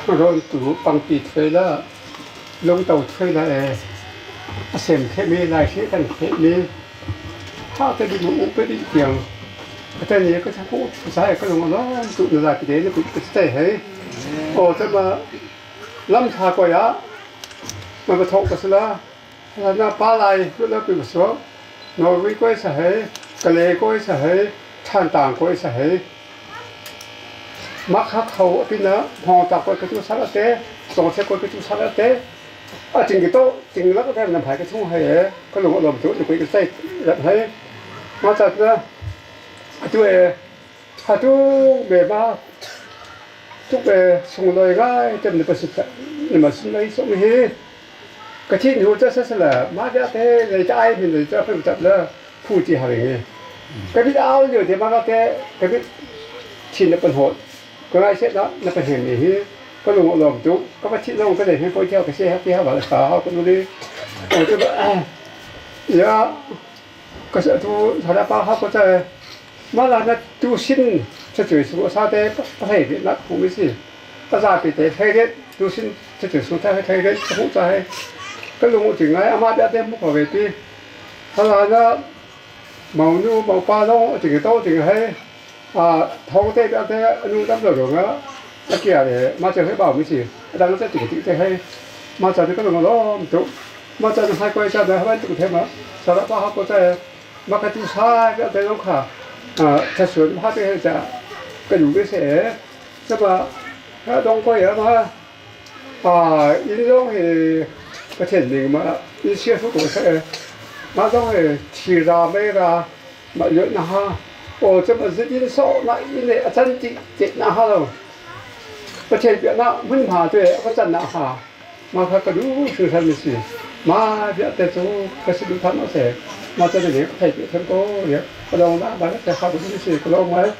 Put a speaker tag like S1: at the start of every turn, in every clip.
S1: Rawntu pangpi thuai la, lungto thuai la ee, a sem khehmi laihri kan khehmi ha te ding u pe dih tiang ka te ni ka ku sai ka lung a lawm tu na zapi te na kut ka te hei aw te ma lam tha koi ah ma ba thok ka sila na pa lai lu la pi so Norway koi sa hei Kale koi sa hei Thantang koi sa hei Mah kha kho a pinah hmawngtak kawi ka tu sal a te, tawngthek kawi ka tu sal a te. A ting ki to ting lak a nam hai ka chung hai e ka lung a lawm tu nupui ka sai rat hai. Ma chat na atu e atu me ma tuk e sung loi ngai tem ni pasit ni ma sin lei song hi ka thi nu cha sa sala ma bia te lei ta ai min lei cha phai tap la phu ti ha ring e ka bit au lio te ma ka te ka bit thin na pan hot ka ngai set na na pa hem mi hi ka lung a lawm tuk ka pa thit long ka le he poi theo ka se ha ti ha ba sa ha ka nu li o te ba ya ka sa tu sa pa ha ko cha ma la na tu sin cha chui su sa te pa hei bi na khu mi si ka za pi te thei det tu sin cha chui su ta he thei det ka hu cha he ka lung ti ngai ama bia te mu ko ve pi Hala na monu mopa zong a ting to ting hei thong te bia te anu tam lo rong a a kia le ma che hei bao mi si dang che ting ting te hei ma cha ka lung lom tu ma cha hai koi cha da haban tu the ma sa ra pa ha ko cha ma ka tu sa bia te long kha cha suan ha te cha ka lu be se sa ba ha dong ko ya ma Inn zong hi Pathian ning ma inn sia tuk ko seh. Mah zong hi thi ra mei ra mah liot na ha. Aw cem a zit in sawh na inn le a can ti te na ha lo. Pathian biaknak hmunhma tu a ka can na ha. Mah kha ka duh hringhran mi si. Mah vialte cu ka si duh than seh. Mah can ne ka thei pi them ko. Ka lawng la ba te ha ka si ka lawng mai.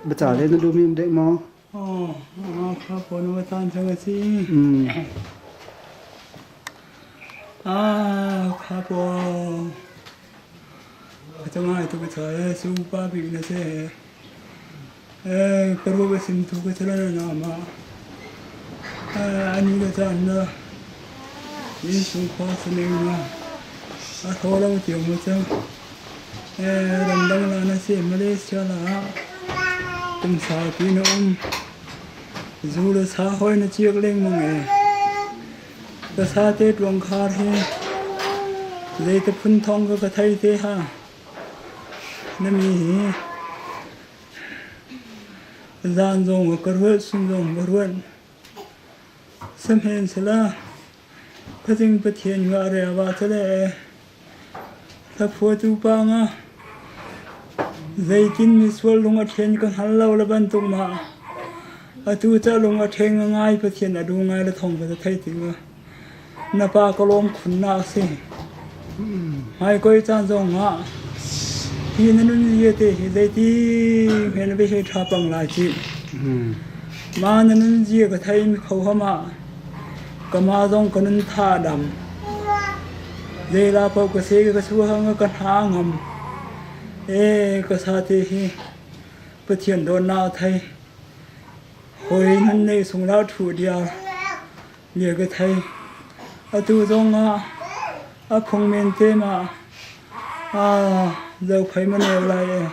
S1: Biaca le na duhmi um dek maw?
S2: Aw, kha pawn wa caan chang a si. Ah, kha paw. Ka cangai tu ka cha e, su pa bik na se. Eh, ka ruwa ka sim tu ka chala na na ma. Eh, ani ka caan na. Inn chung khua saning na. A tho lo tiang ma cang. Eh, ramdang la na si Malaysia la. Kum saupi na um. Zu le sa hoi na ciak lengmang e. Ka sa te tuang khar hi. Zeite phun thong ka ka thei te ha. Na mi hi. Zan zong ka ruat, sun zong ka ruat. Sihmanhsehlaw Khuazing Pathian nga a rel va cale hlaphuatu pa nga zeitin misual lung a ṭhen ka hngal lo le bantuk ma atu ca lung a ṭheng a ngai Pathian a duh ngai le thawng ka thei ti nga na pa ka lawm khun na a si. Hmaikoi caan zong ah hi na nun vialte hi zeiti hme na he ṭha pang lai ci. Ma na nun zia ka thei mi kho hama ka ma zong ka nun tha dam. Zeila paoh ka se ka su hang ka hna ngam. E ka sa te hi Pathian dawtnak thei. Hoi nan nei sung la thu diar. Bia ka thei. Atu zong ah a phungmen te ma zophei ma neu lai e.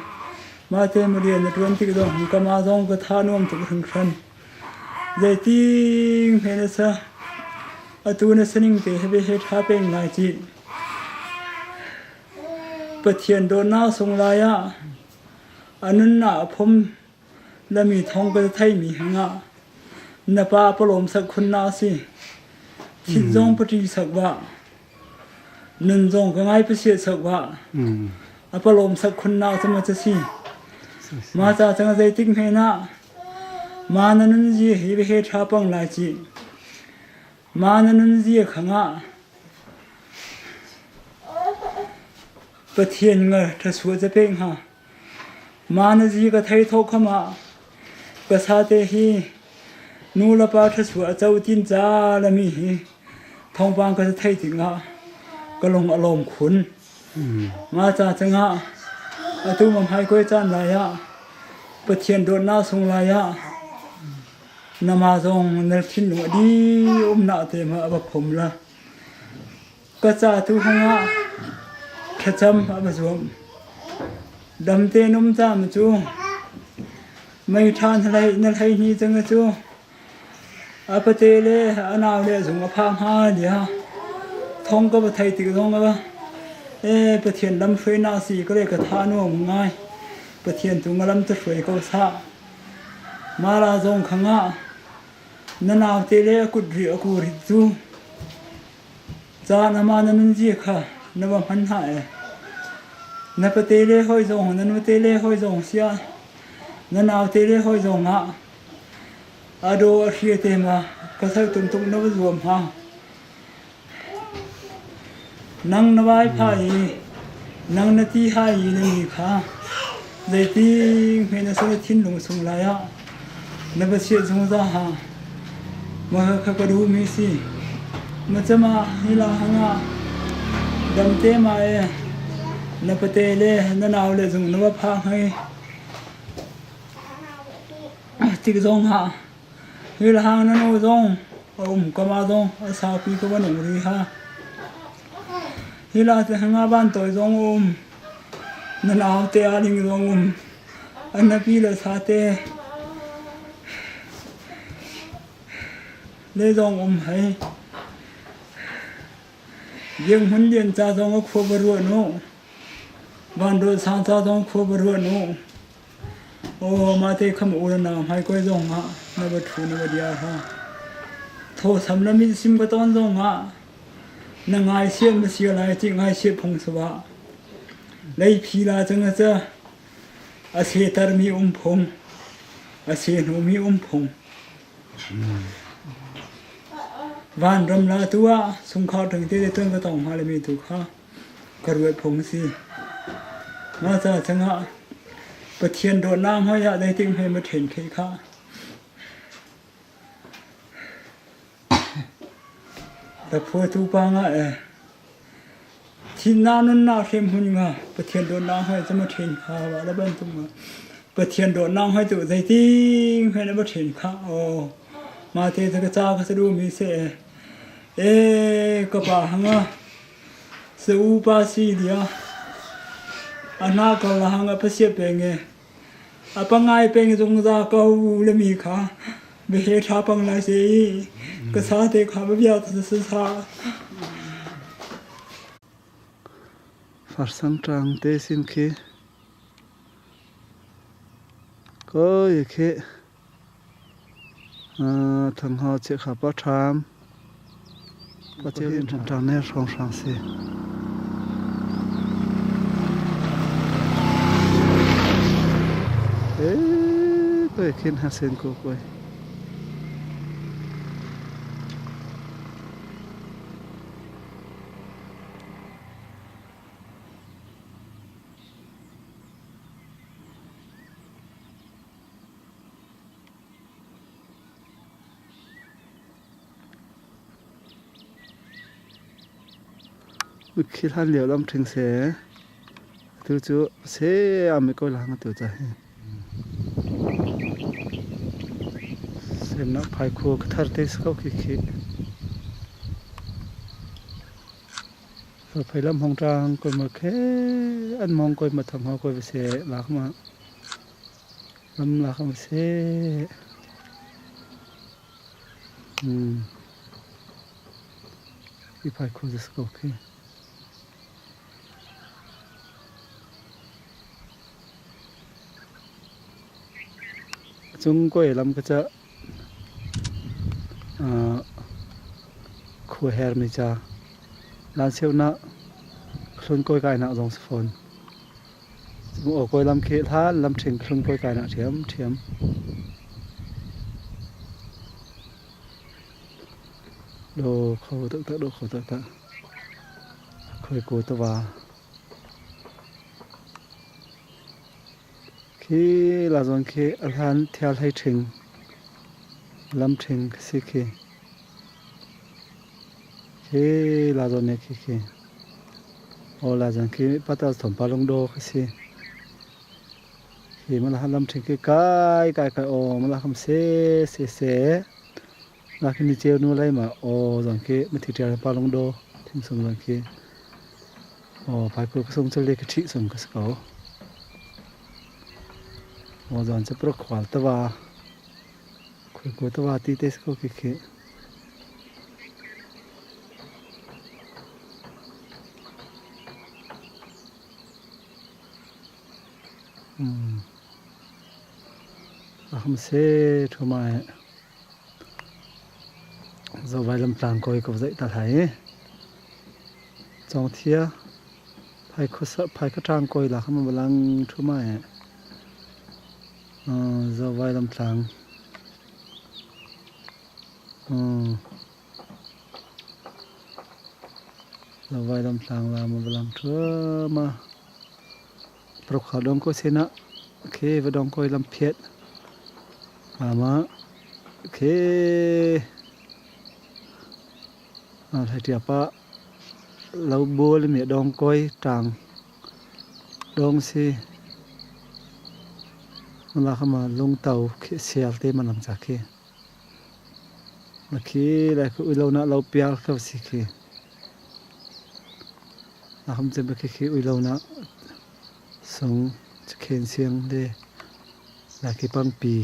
S2: Mah te ma rian na ṭuan tik zong ka mah zong ka tha nuam tuk hringhran. Zeiting he na sa atu na sining te he he ṭha peng lai ci. Pathian dawtnak sung lai ah a nunnak a phum Na mi thawng ka theimi hngah na pa palawm sak khun na si. Thit zong paṭi sak wa. Nun zong ka ngai pasiat sak wa. A palawm sak khun na cu ma si. Ma ca chang zeitik hme na ma na nun zi hi he ṭha pang lai ci. Ma na nun zi khangah Pathian nga ṭhasua ca pe hnga. Mah na zi ka thei thawk kham ah ka sate hi nu le pa thluachuah a co tin ca le mi hi thawngpang ka thei tikah ka lung a lawm khun. Mah ca cangah atu ma hmaikoi caan lai ah Pathian dawtnak sung lai ah nama zong na thinlung a di umnak te ma a va phum la. Ka ca tu hngah thlacam a va zuam. Damte in um ca ma cu mei ṭha na hlei hni cang cu a pate le a nau le zung a phak hnga nia thong ka va thei tik zong a e Pathian lam hruainak si ka le ka tha nuam ngai Pathian tu nga lam te hruai ko sa mara zong khanga na nau te le a kut ri a ku rit cu Caan amah na nunzia kha na va hman hna ee. Na pate le hawi zong, na nute le hawi zong siah, na naute le hawi zong ah a daw a hria te ma ka sal tum tuk na va zuam hnga. Nang na vai pha i nang na ti hai i na mi kha zeiting hme na sal thinlung sung lai ah Na va chiah zungzal ha. Mah kha ka duhmi si. Na cama hi la hangah damte ma e na pate le na nau le zung na va phak hei. Tik zong ha. Hi la hang na nu zong a um ka ma zong a saupi ka va nung ri ha. Hi la te hanga van toi zong um. Na nau te a ling zong um. A nupi le fate le zong um hei. Bianghmun lian ca zong a khua va ruah nu. Vanrawl sang ca zong khua va ruah nu. Aw mate kham u na hmai koi zong ah na va thu na va dia ha. Thaw sam na min sim ka ton zong ah na ngai sian ma sia lai ti ngai sia phung sawa. Lei phi la chang a cha. A sehtermi um phung, a sehhnawhmi um phung. Vanram la tu ah sungkhar ṭang te tuan ka tong hnga lemi tu kha ka ruat phung a si. Mah ca chungah Pathian dawtnak hmai ah zeitik hme ma ṭhen khe kha. Laphuatu pa nga e. Thinnak nunnak hrim hun nga Pathian dawtnak hmai cu ma ṭhen kha wa la bantuk nga. Pathian dawtnak hmai tu zeiting hme na ma ṭhen kha aw. Ma te ka ca ka sa du mi se e. E ka pa hanga se u pa si dia. A hna ko la hanga pasia peng e. A pangai peng zungzal ko le mi kha biahe ṭha pang lai se i ka sa te kha bia sa sa.
S3: Farsang ṭang te sin khi koi khi thangho che kha pa ṭham pa cheu in ṭang ne hrawng hrang si. Eh, koi khin ha sen ko koi. Khi hlan lio lam ṭhing seh. Atu cu se a mi ko lang atu ca hi. Semnak phaikhua ka thar te ko khi khi. Phai lam hong ṭang koi ma khe an mong koi ma thang ho koi va se lak ma lam lak ma se. Hi phaikhua cu si ko khi. A cung kawi lam ka cah khua hermi ca lanseunak hlun kawi kainak zong si fawn. Aw kawi lam khi hlan lam ṭhing hlun kawi kainak ṭhiamṭhiam. Daw kho taktak, daw kho taktak. Khoi ko tiva. Khi la zawn khi a hlan thial hlei ṭhing, lam ṭhing khi si khi. Khi la zawn ne khi khi. Aw la zawn khi patal thom pa lung daw khi si. Hi ma la lam ṭhing khi kai kai kai aw ma la kham se se se. La khi ni cheu nu lai ma aw zong khi ma thi ṭial pa lung daw thing sung zong khi. Aw phai ku ka sung chal le ka ṭhi sung ka si ko. Aw zon che pro khwal tawa. Khoi ko tawa ti te si ko khi khi. A ham se thuma he. Zo vai lam tlang koi ko zaih ta hlai. Chong thia phai khusa phai kha tang koi la kham balang thuma he. Zo vai lam tlang. Zo vai lam tlang la ma balang thuma. Prokha dong ko sena khe va dong koi lam phiat ama khe thai tia pa lo bol mi dong koi tang dong si la khama lung tau khi sial te manam cha khi khi lai khu uilo na lo pial kha si khi A ham cem khi khi ui lo na sung khen siang le la khi pangpi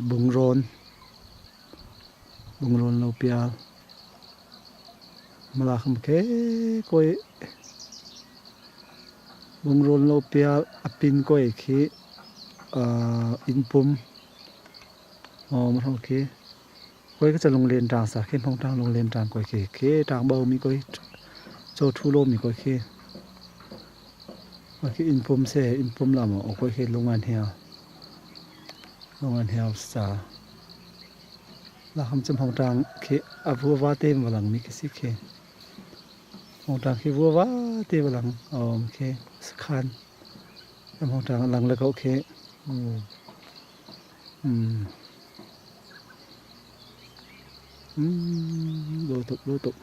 S3: bungrawn bungrawn lo pial mala kham ke koi bungrawn lo pial apin koi khi inn pum ma khi Koi ka lunglen ṭang sa khi hmong ṭang lunglen ṭang koi khi khi ṭang bo mi koi cho thu lo mi koi khi koi khi inn pum se inn pum la ma koi khi lungan heo lungan heo sa la ham chum hong ṭang khi avu va te ma lang mi khi si khi. Hmawngtlang khi vua va te va lang om khi sakhan hmawngtlang a lang le ko khi. Lo tuk lo tuk.